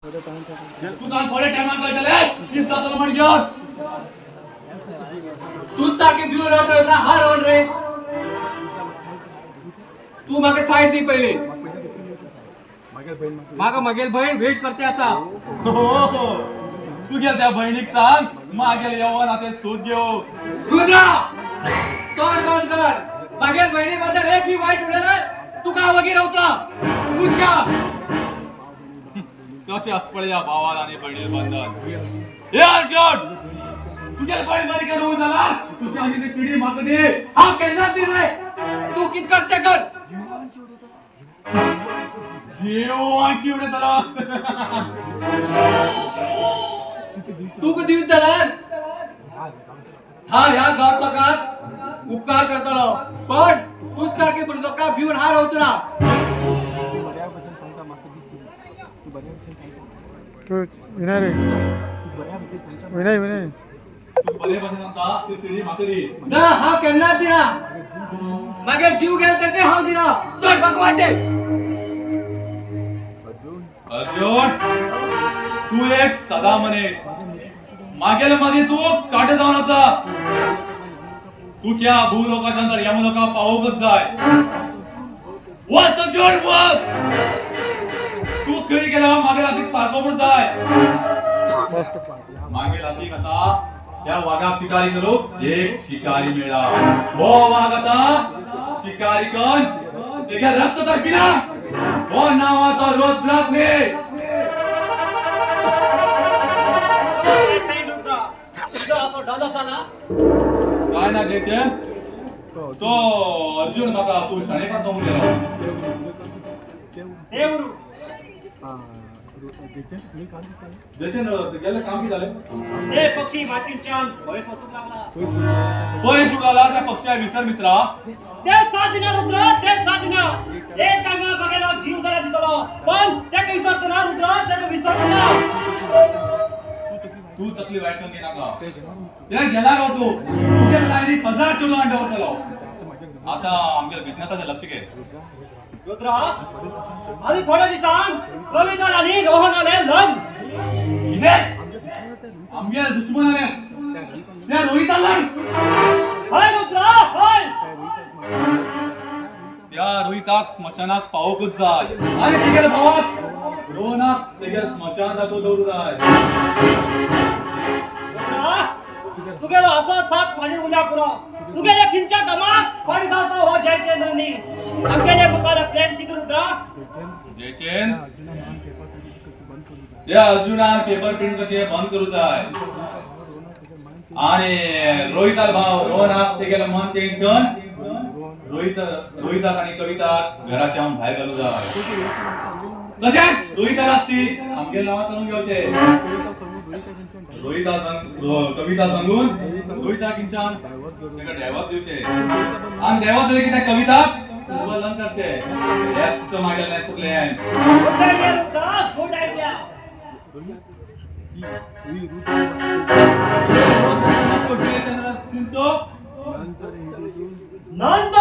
तुका थोड्या टायमान कळटलें कितें जातलो म्हण घेवन. तूच सारखे भिवन रावत रावता हा रावन रे. तू म्हाका सायड दी पयली. म्हाका मागेल बहीण वेट करते आता. हो, तुगेल त्या बहिणीक सांग मागेल येवन आतां सूत घेव. रुद्रा, तोंड बंद कर. मागेल बहिणी बद्दल एक बी वायट उलयल्यार तुका वगी रावता उशा. कशें आसता पळया भावान आनी भयणी बंधन. हे अर्जुन, तुगेल बहीण बरी करूं जाल्यार तुजी आनी ती चिडी म्हाका दी. हांव केन्नाच दिना रे. तू कित कर ते कर. जीवाची उडयतलो. तुका दिवन जाल्यार हा ह्या गांव लोकांक उपकार करतलो, पण तूच सारखे लोकांक भिवन हा रावचो ना. तू विनय रे, विनय विनय. तू बरे भशेन सांगता, ती चिडी म्हाका दी. ना, हांव केन्नाच दिना. मागीर जीव गेल तर ते हांव दिना. चल म्हाका वाटे. अर्जुन, तू एक सदा मनीस. मागेल मदीं तूं कांटे जावन आसा. तूं त्या भूलोकाच्या नंतर यमलोका पावोवंकच जाय. वच अर्जुन, वच. तूं खंय गेला मागेल हातीक सारको म्हूण जाय. बस. मागील हातीक आता त्या वागाक शिकारी करूंक एक शिकारी मेळ्ळा. हो वाग आता शिकारी कन तेगे रक्त तर पिना. हो नांवाचो रुद्राक न्ही. काय ना जयचंद, तो अर्जुन म्हाका तूं शाणेपण सांगून गेलो. जयचंद, गेल्लें काम कितें जालें? ते पक्षी मातींच्यान भंय सोदूंक लागला. पयस उडाला त्या पक्षाक विसर मित्रा. ते साधिना रुद्र, ते साधिना. एक टायमा बघायला जीव जरा दितलो, पण तेका विसरतो ना रुद्र, तेका विसरतो ना. तूं तकली वायट करून घेनाका. ते गेला रो तूं तुगे लायनीक हजार चेडूं हाडून दवरतलो. आतां आमगेल्या बिजनेसाचें लक्ष घे. रुद्र, आनी थोड्या दिसान कविता आनी रोहनाले लग्न. कितें? आमगेल्या दुश्मनाले त्या रोहिता लग्न? हय रुद्र, हय. त्या रोहिताक स्मशानाक पावोवंकच जाय आनी तेगेल्या भावाक रोहनाक तेगेल्या स्मशानात दाखोवन दवरूंक जाय. रुद्र, तुगेलो असो साथ म्हाजेर उरल्या पुरो. तुगेले खंयच्या कामाक फाटी जावचो हो जयचंद्र न्ही. आमगेले मुखार प्लॅन कितें रुद्र? जयचंद, त्या अर्जुनान पेपर प्रिंट करचे बंद करूं जाय आणि रोहिताल भाव रोहनाक तेगेलें मन चेंज करून रोहिताक आनी कविताक घराच्या भायर घालूं जाय. तशेंच रोहिताक आसती आमगेल्या नांवां करून घेवचे. रोहिता सांग, कविता सांगून रोहिताक हिंच्यान तेका डायवर्स दिवचे आनी डायवर्स दिले की त्या कविताक लग्न करचे. हेच तो मागेलें plan. Good idea Rudra, good idea. Jayachandra नंतर